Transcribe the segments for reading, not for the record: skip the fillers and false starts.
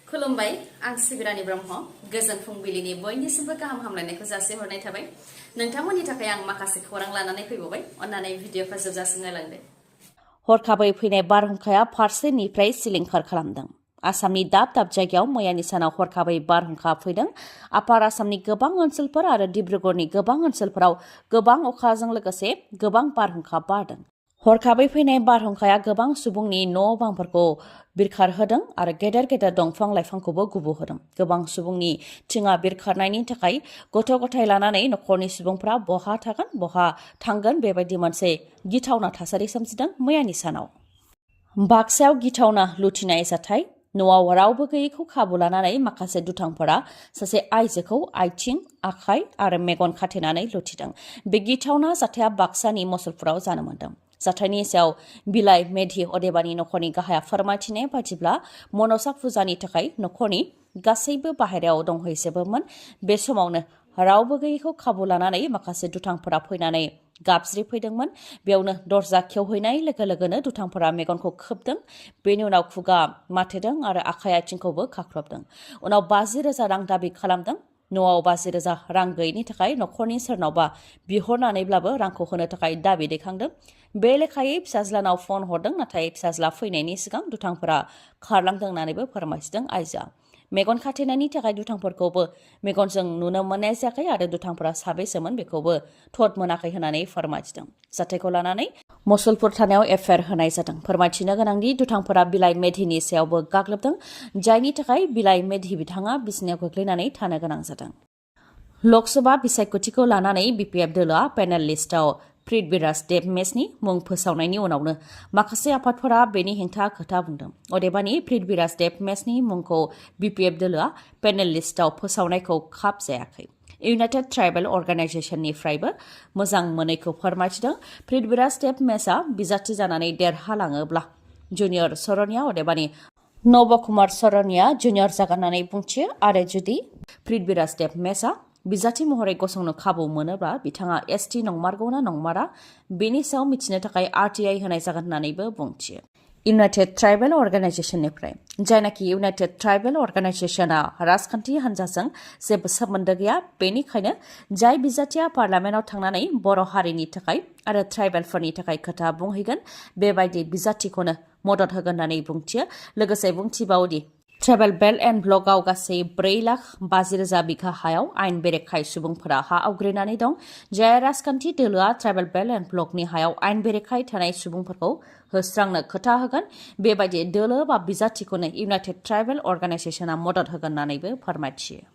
खुलुमबाय आं सिबिरानि ब्रह्म गोजोन फुंबिलिनि बयनिसिमबो गाहाम हामलायनायखौ जासिहरनाय थाबाय नोंथांमोननि थाखाय आं माखासे खौरां लानानै फैबावबाय अन्नानै भिडिअखौ जोबजासिम नायलांदो हरखाबै फैनाय बारहुंखाया फारसेनिफ्राय सिलिंखार खालामदों आसामनि दाब दाब जायगायाव मैयानि सानाव हरखाबै बारहुंखा फैदों आपार आसामनि गोबां ओनसोलफोर आरो डिब्रुगड़नि गोबां ओनसोलफोराव गोबां अखाजों लोगोसे गोबां बारहुंखा बारदों हरखाबै फैनाय बारहुंखाया गोबां सुबुंनि न' बांफोरखौ बिरखारहोदों आरो गेदेर गेदेर दंफां लाइफांखौबो गुबुहोदों गोबां सुबुंनि थिङा बिरखारनायनि थाखाय गथ' गथाय लानानै नखरनि सुबुंफ्रा बहा थागोन बहा थांगोन बेबायदि मोनसे गिथावना थासारि सोमजिदों मैयानि सानाव बाक्सायाव गिथावना लुथिनाय जाथाय न'आव रावबो गैयैखौ खाबु लानानै माखासे दुथांफोरा सासे आइजोखौ आथिं आखाइ आरो मेगन खाथेनानै लुथिदों बे गिथावना जाथाया बाक्सानि मसलपुराव जानो मोन्दों जाथायनि सायाव बिलाइ मेधि अदेबानि नखरनि गाहाया फोरमायथिनाय बायदिब्ला मनसा फुजानि थाखाय नखरनि गासैबो बाहेरायाव दंहैजोबोमोन बे समावनो रावबो गैयैखौ खाबु लानानै माखासे दुथांफोरा फैनानै गाबज्रिफैदोंमोन बेयावनो दरजा खेवहैनाय लोगो लोगोनो दुथांफोरा मेगनखौ खोबदों बेनि उनाव खुगा माथेदों आरो आखाइ आथिंखौबो खाख्लबदों उनाव 50,000 रां दाबि खालामदों न'आव 50,000 रां गैयैनि थाखाय नखरनि सोरनावबा बिहरनानैब्लाबो रांखौ होनो थाखाय दाबि दैखांदों बे लेखायै फिसाज्लानाव फन हरदों नाथाय फिसाज्ला फैनायनि सिगां दुथांफोरा खारलांदों होननानैबो फोरमायथिदों आइजोआ मेगन खाथेनायनि थाखाय दुथांफोरखौबो मेगनजों नुनो मोननाय जायाखै आरो दुथांफोरा साबेसेमोन बेखौबो थद मोनाखै होननानै फोरमायथिदों जाथायखौ लानानै मसलपुर थानायाव एफआइआर होनाय जादों फोरमायथिनो गोनांदि दुथांफोरा बिलाइ मेधिनि सायावबो गाग्लोबदों जायनि थाखाय बिलाइ मेधि बिथाङा बिसिनायाव गोग्लैनानै थानो गोनां जादों लकसभा बिसायख'थिखौ लानानै बिपिएफ दोलोआ पेनेल लिस्टआव पृथ्वीराज देबमेसनि मुं फोसावनायनि उनावनो माखासे आफादफोरा बेनि हेंथा खोथा बुंदों अदेबानि पृथ्वीराज देबमेसनि मुंखौ बिपिएफ दोलोआ पेनेल लिस्टआव फोसावनायखौ खाब जायाखै इउनाइटेड ट्राइबेल अर्गानाइजेशननिफ्रायबो मोजां मोनैखौ फोरमायथिदों पृथ्वीराज देबमेसआ बिजाथि जानानै देरहालाङोब्ला जुनियर सरनिया अदेबानि नबकुमार सरनिया जुनियर जागोन होननानै बुंथियो आरो जुदि पृथ्वीराज देबमेसआ बिजाथि महरै गसंनो खाबु मोनोब्ला बिथाङा एसटी नंमारगौना नंमारा बेनि सायाव मिथिनो थाखाय आरटीआई होनाय जागोन होननानैबो बुंथियो इउनाइटेड ट्राइबेल अर्गानाइजेशननिफ्राय जायनाखि इउनाइटेड ट्राइबेल अर्गानाइजेशना राजखान्थि हान्जाजों जेबो सोमोन्दो गैया बेनिखायनो जाय बिजाथिया पार्लामेन्टआव थांनानै बर' हारिनि थाखाय आरो ट्राइबेलफोरनि थाखाय खोथा बुंहैगोन बेबायदि बिजाथिखौनो मदद होगोन होननानै बुंथियो लोगोसे बुंथिबावदि ट्राइबेल बेल्ट एन्ड ब्लकआव गासै 4,50,000 बिघा हायाव आयेन बेरेखाय सुबुंफोरा हा आवग्रिनानै दं जाय राजखान्थि दोलोआ ट्राइबेल बेल्ट एन्ड ब्लकनि हायाव आयेन बेरेखाय थानाय सुबुंफोरखौ होस्रांनो खोथा होगोन बेबायदि दोलो बा बिजाथिखौनो इउनाइटेड ट्राइबेल अर्गानाइजेशना मदद होगोन होननानैबो फोरमायथियो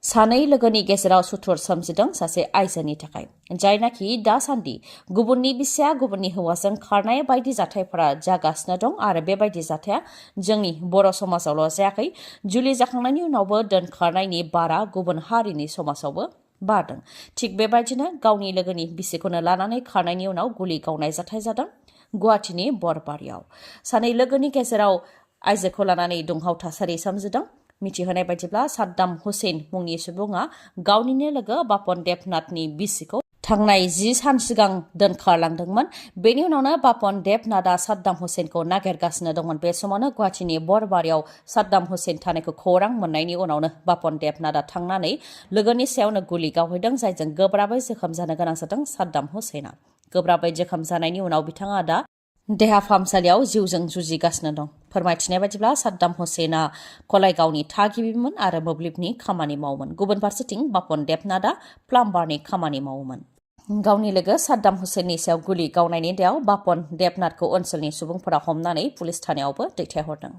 सानै लोगोनि गेजेराव सुथुर सोमजिदों सासे आइजोनि थाखाय जायनाखि दासान्दि गुबुननि बिसिया गुबुननि हौवाजों खारनाय बायदि जाथायफोरा जागासिनो दं आरो बेबायदि जाथाया जोंनि बर' समाजावल' जायाखै जुलि जाखांनायनि उनावबो दोनखारनायनि बारा गुबुन हारिनि समाजावबो बारदों थिग बेबायदिनो गावनि लोगोनि बिसिखौनो लानानै खारनायनि उनाव गुलि गावनाय जाथाय जादों गुवाहाटीनि बरबारियाव सानै लोगोनि गेजेराव आइजोखौ लानानै दुंहाव थासारि सोमजिदों मिथिहोनाय बायदिब्ला साद्दाम हुसैन मुंनि सुबुङा गावनिनो लोगो बापन देबनाथनि बिसिखौ थांनाय 10 सान सिगां दोनखारलांदोंमोन बेनि उनावनो बापन देबनाथआ साद्दाम हुसैनखौ नागिरगासिनो दंमोन बे समावनो गुवाहाटीनि बरबारियाव साद्दाम हुसैन थानायखौ खौरां मोननायनि उनावनो बापन देबनाथआ थांनानै लोगोनि सायावनो गुलि गावहैदों जायजों गोब्राबै जोखोम जानो गोनां जादों साद्दाम हुसैना गोब्राबै जोखोम जानायनि उनाव बिथाङा दा देहा फाहामसालियाव जिउजों जुजिगासिनो दं फोरमायथिनाय बायदिब्ला साद्दाम हुसैना कलाइगावनि थागिबिमोन आरो मोब्लिबनि खामानि मावोमोन गुबुन फारसेथिं बापन देबनाथआ प्लाम्बारनि खामानि मावोमोन गावनि लोगो साद्दाम हुसैननि सायाव गुलि गावनायनि दायाव बापन देबनाथखौ ओनसोलनि सुबुंफोरा हमनानै पुलिस थानायावबो दैथायहरदों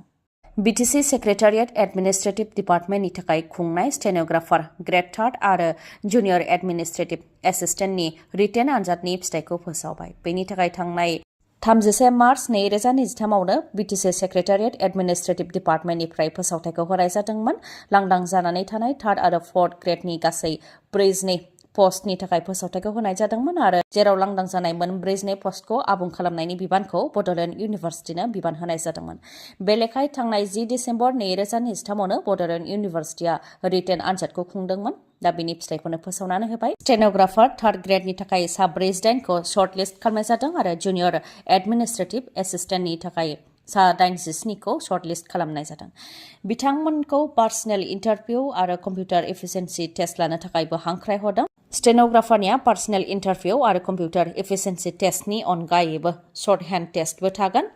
बीटीसी सेक्रेटारियेट एडमिनिस्ट्रेटिभ डिपार्टमेन्टनि थाखाय खुंनाय स्टेनोग्राफार ग्रेड 3 आरो जुनियर एडमिनिस्ट्रेटिभ एसिस्टेन्टनि रिटेन आनजादनि फिथायखौ फोसावबाय बेनि थाखाय थांनाय 31 मार्च 2023आवनो बीटीसी सेक्रेटारियेट एडमिनिस्ट्रेटिभ डिपार्टमेन्टनिफ्राय फोसावथायखौ होनाय जादोंमोन लांदां जानानै थानाय 3rd आरो 4th ग्रेडनि गासै 42 पस्टनि थाखाय फोसावथायखौ होनाय जादोंमोन आरो जेराव लांदां जानाय 42 पस्टखौ आबुं खालामनायनि बिबानखौ बड'लेण्ड इउनिभार्सिटिनो बिबान होनाय जादोंमोन बे लेखायै थांनाय 10 डिसेम्बर 2023आवनो बड'लेण्ड इउनिभार्सिटिया रिटेन आनजादखौ खुंदोंमोन दा बिनि फिथायखौनो फोसावनानै होबाय स्टेनोग्राफार 3rd ग्रेडनि थाखाय सा 48 खौ शर्ट लिस्ट खालामनाय जादों आरो जुनियर एडमिनिस्ट्रेटिभ एसिस्टेन्टनि थाखाय सा 87 खौ सर्टलिस्ट खालामनाय जादों। बिथांमोनखौ पार्सनेल इन्टारभिउ आरो कम्पिउटार एफिसिएन्सि टेस्ट लानो थाखायबो हांख्रायहरदों। स्टेन'ग्राफारनिया पार्सनेल इन्टारभिउ आरो कम्पिउटार एफिसिएन्सि टेस्टनि अनगायैबो शर्ट हेन्ड टेस्टबो थागोन।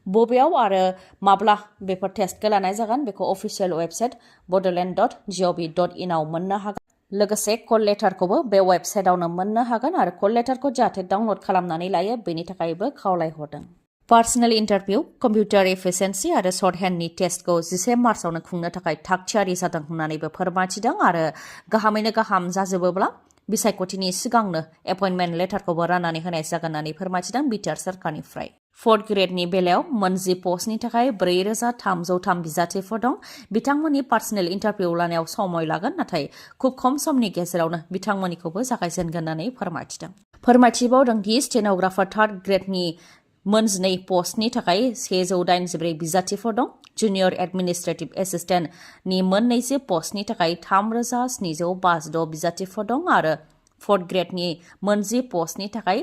बबेयाव आरो माब्ला बेफोर टेस्टखौ लानाय जागोन बेखौ अफिसियेल वेबसाइट bodoland.gov.in आव मोननो हागोन। लोगोसे कल लेटारखौबो बे वेबसाइटआवनो मोननो हागोन आरो कल लेटारखौ जाहाथे डाउनलड खालामनानै लायो बेनि थाखायबो खावलायहरदों। पार्सनेल इन्टारभिउ, कम्पिउटार एफिसिएन्सि आरो शर्ट हेन्डनि टेस्टखौ 10 मार्चआवनो खुंनो थाखाय थागथियारि जादों होननानैबो फोरमायथिदों आरो गाहामैनो गाहाम जाजोबोब्ला बिसायख'थिनि सिगांनो एपइन्टमेन्ट लेटारखौबो राननानै होनाय जागोन होननानै फोरमायथिदों बिटिआर सोरखारनिफ्राय। 4th ग्रेडनि बेलायाव 10 पस्टनि थाखाय 4303 बिजाथिफोर दं। बिथांमोननि पार्सनेल इन्टारभिउ लानायाव समय लागोन, नाथाय खुब खम समनि गेजेरावनो बिथांमोननिखौबो जागायजेनगोन होननानै फोरमायथिदों। फोरमायथिबावदों दि स्टेन'ग्राफार 3rd ग्रेडनि 12 पस्टनि थाखाय 184 बिजाथिफोर दं। जुनियर एडमिनिस्ट्रेटिभ एसिस्टेन्टनि 20 पस्टनि थाखाय 3756 बिजाथिफोर दं आरो 4th ग्रेडनि 10 पस्टनि थाखाय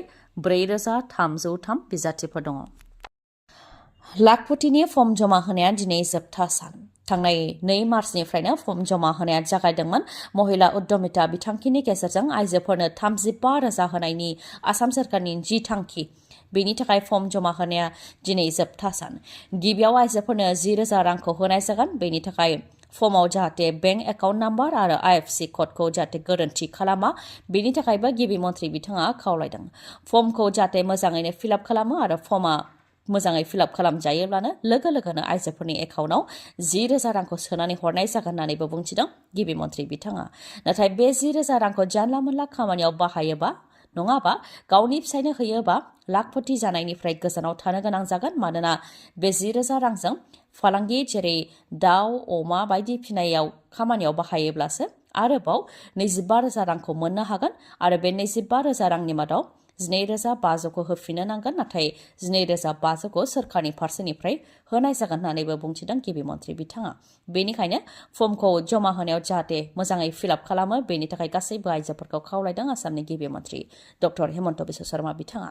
4303 बिजाथिफोर दङ। लाखपतिनि फर्म जमा होनाया दिनै जोबथा सान। थांनाय 2 मार्चनिफ्रायनो फर्म जमा होनाया जागायदोंमोन। महिला उद्यमिता बिथांखिनि गेजेरजों आइजोफोरनो 35,000 होनायनि आसाम सोरखारनि जि थांखि, बेनि थाखाय फर्म जमा होनाया दिनै जोबथा सान। गिबियाव आइजोफोरनो 10,000 रांखौ होनाय जागोन। बेनि थाखाय फर्मआव जाहाथे बेंक एकाउन्ट नाम्बार आरो IFSC क'डखौ जाहाथे गोरोन्थि खालामा, बेनि थाखायबो गिबि मन्थ्रि बिथाङा खावलायदों। फर्मखौ जाहाथे मोजाङैनो फिलआप खालामो आरो फर्मआ मोजाङै फिलआप खालामजायोब्लानो लोगो लोगोनो आइजोफोरनि एकाउन्टआव 10,000 रांखौ सोनानै हरनाय जागोन होननानैबो बुंथिदों गिबि मन्थ्रि बिथाङा। नाथाय बे 10,000 रांखौ जानला मोनला खामानियाव बाहायोबा नङाबा गावनि फिसायनो होयोबा लाखपति जानायनिफ्राय गोजानाव थानो गोनां जागोन। मानोना बे 10,000 रांजों फालांगि जेरै दाउ, अमा बायदि फिनायाव खामानियाव बाहायोब्लासो आरोबाव 25,000 रांखौ मोननो हागोन आरो बे 25,000 रांनि मादाव 12,500खौ होफिननो नांगोन। नाथाय 12,500खौ सोरखारनि फारसेनिफ्राय होनाय जागोन होननानैबो बुंथिदों गिबि मन्थ्रि बिथाङा। बेनिखायनो फर्मखौ जमा होनायाव जाहाथे मोजाङै फिलआप खालामो, बेनि थाखाय गासैबो आइजोफोरखौ खावलायदों आसामनि गिबि मन्थ्रि डक्टर हेमन्त बिश्व शर्मा बिथाङा।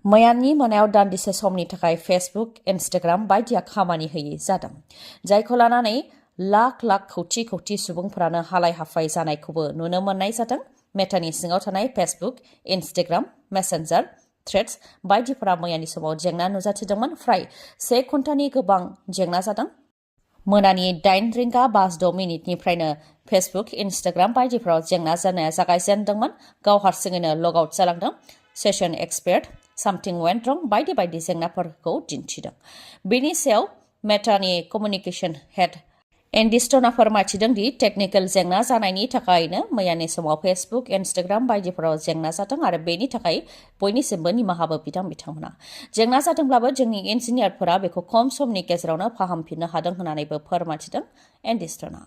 मैयानि मोनायाव दान्दिसे समनि थाखाय फेसबुक, इन्स्टाग्राम बायदिया खामानि होयै जादों, जायखौ लानानै लाख लाख खौथि खौथि सुबुंफोरानो हालाय हाफाय जानायखौबो नुनो मोननाय जादों। मेटानि सिङाव थानाय फेसबुक, इन्स्टाग्राम, मेसेन्जार, थ्रेड्स बायदिफोरा मैयानि समाव जेंना नुजाथिदोंमोन। फ्राय 1 घन्टानि गोबां जेंना जादों। मोनानि 8:56निफ्रायनो फेसबुक, इन्स्टाग्राम बायदिफोराव जेंना जानाया जागायजेनदोंमोन। गाव हारसिङैनो लग आउट जालांदों। सेसन एक्सपायर्ड, सामथिं वेन्ट रं बायदि बायदि जेंनाफोरखौ दिन्थिदों। बेनि सायाव मेटानि कमिउनिकेसन हेड एन्डि स्ट'ना फोरमायथिदों दि टेकनिकेल जेंना जानायनि थाखायनो मैयानि समाव फेसबुक, इन्स्टाग्राम बायदिफोराव जेंना जादों आरो बेनि थाखाय बयनिसिमबो निमाहाबो बिथांमोना। जेंना जादोंब्लाबो जोंनि इन्जिनियारफोरा बेखौ खम समनि गेजेरावनो फाहामफिननो हादों होननानैबो फोरमायथिदों एन्डि स्ट'ना।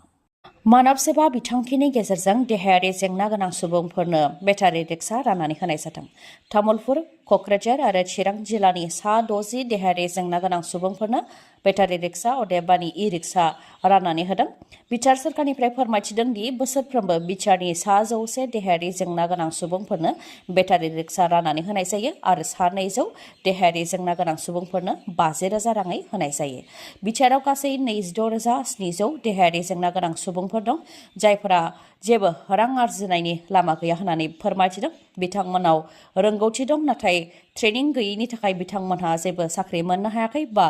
मानब सेवा बिथांखिनि गेजेरजों देहायारि जेंना गोनां सुबुंफोरनो बेटारि रिक्सा राननानै होनाय जादों। तामुलपुर, क'क्राझार आरो चिरां जिल्लानि 60 देहायारि जेंना गोनां सुबुंफोरनो बेटारि रिक्सा अदेबानि इ-रिक्सा राननानै होदों। बिटिआर सोरखारनिफ्राय फोरमायथिदों दि बोसोरफ्रोमबो बिटिआरनि 100 देहायारि जेंना गोनां सुबुंफोरनो बेटारि रिक्सा राननानै होनाय जायो आरो 200 देहायारि जेंना गोनां सुबुंफोरनो 50,000 राङै होनाय जायो। बिटिआराव गासै 26,700 देहायारि जेंना गोनां सुबुंफोर दं, जायफोरा जेबो रां आरजिनायनि लामा गैया होननानै फोरमायथिदों। बिथांमोनाव रोंगौथि दं, नाथाय ट्रेनिं गैयैनि थाखाय बिथांमोनहा जेबो साख्रि मोननो हायाखै बा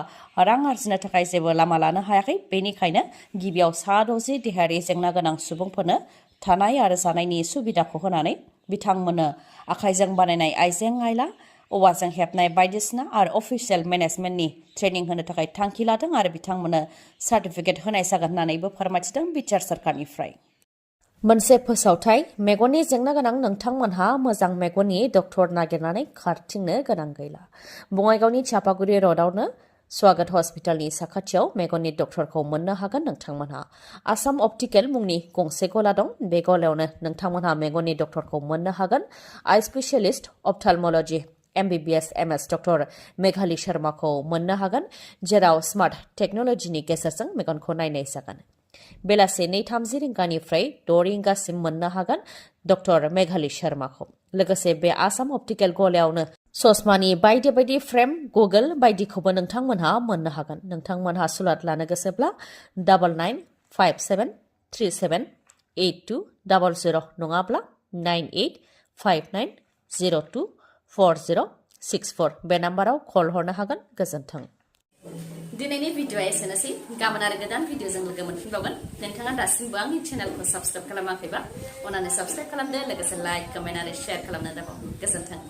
रां आरजिनो थाखाय जेबो लामा लानो हायाखै। बेनिखायनो गिबियाव 60 देहायारि जेंना गोनां सुबुंफोरनो थानाय आरो जानायनि सुबिदाखौ होनानै बिथांमोननो आखाइजों बानायनाय आइजें-आइला, औवाजों हेबनाय बायदिसिना आरो अफिसियेल मेनेजमेन्टनि ट्रेनिं होनो थाखाय थांखि लादों आरो बिथांमोननो सार्टिफिकेट होनाय जागोन होननानैबो फोरमायथिदों बिटिआर सोरखारनिफ्राय। मोनसे फोसावथाय, मेगननि जेंना गोनां नोंथांमोनहा मोजां मेगननि डक्टर नागिरनानै खारथिंनो गोनां गैला। बङाइगावनि चापागुरि र'डआवनो स्वागत हस्पिटालनि साखाथियाव मेगननि डक्टरखौ मोननो हागोन नोंथांमोनहा। आसाम अप्टिकेल मुंनि गंसे गला दं। बे गलायावनो नोंथांमोनहा मेगननि डक्टरखौ मोननो हागोन। Eye specialist ophthalmology MBBS MS doctor Meghali शर्माखौ मोननो हागोन, जेराव स्मार्ट टेक्न'लजिनि गेजेरजों मेगनखौ नायनाय जागोन। बेलासि 2:30 रिंगानिफ्राय 6 रिंगासिम मोननो हागोन डक्टर मेघाली शर्माखौ। लोगोसे बे आसाम अप्टिकेल गलायावनो ससमानि बायदि बायदि फ्रेम गुगल बायदिखौबो नोंथांमोनहा मोननो हागोन नोंथांमोनहा सुलाद लानो गोसोब्ला 9957378200 नङाब्ला 9859024064 बे नाम्बाराव कल हरनो हागोन गोजोन्थों दिनैनि भिडिअआ एसेनोसै गाबोन आरो गोदान भिडिअजों लोगो मोनफिनबावगोन नोंथाङा दासिमबो आंनि चेनेलखौ साबस्क्राइब खालामाखैबा अन्नानै साबस्क्राइब खालामदो लोगोसे लाइक कमेन्ट आरो शेयार खालामनो दाबाव गोजोन्थों